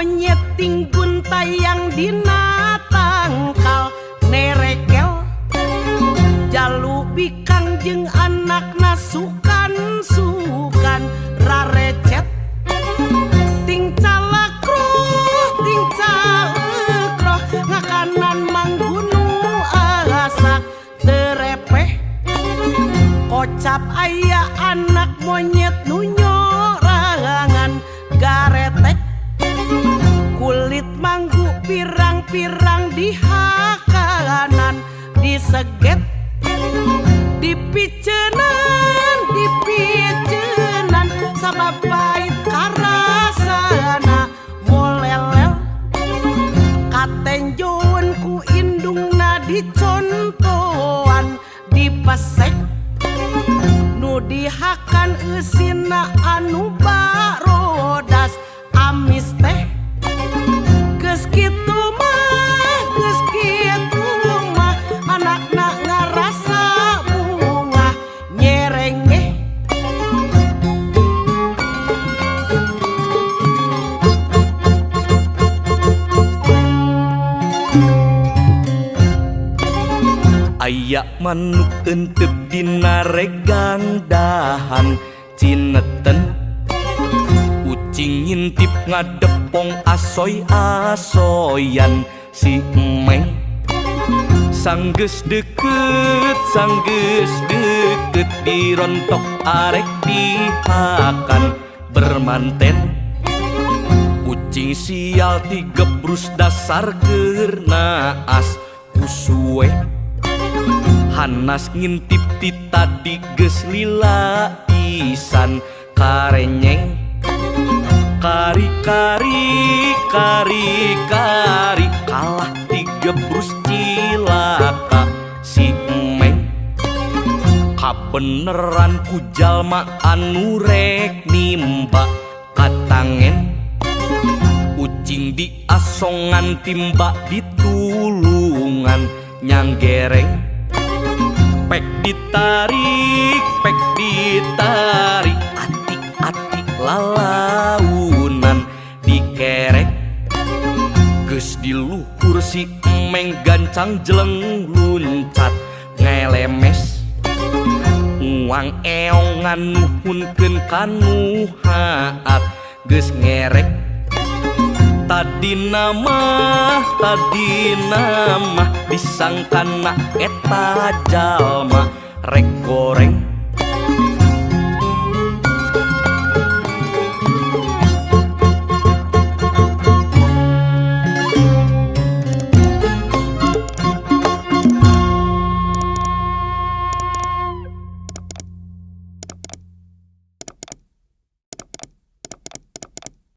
monyet tinggun tayang dina tangkal nerekel jalu bikang jeung anakna sukan-sukan rarecet ting calakroh ting calekroh ngakanan manggunu asak terepeh kocap aya anak monyet nu nyorangan garetek kulit manggu pirang-pirang dihakanan diseget dipicenan dipicenan sabab pait karasana molelel katenjoeun ku indungna dicontohan dipesek nu dihakan eusina anu barodas amis teh geus kitu mah anakna ngarasa bungah nyerengeh. Aya manuk entep dina regang dahan cineten ucing ngintip ngadepong asoy-asoyan si emeng sanggeus deket dirontok arek dihakan bermanten ucing sial tigebrus dasar keur naas ku suwe hanas ngintip ti tadi geus lila pisan karenyeng kari-kari kari-kari kalah digebrus cilaka si emeng kabeneran ku jalma anu rek nimba katangen ucing diasongan timba ditulungan nyanggereng pek ditarik ati-ati lalaunan dikerek geus di luhur si emeng gancang jeleng luncat ngelemes uang eong nganuhunkeun kanu haat geus ngerek tadi nama disangkana eta jalma rek goreng.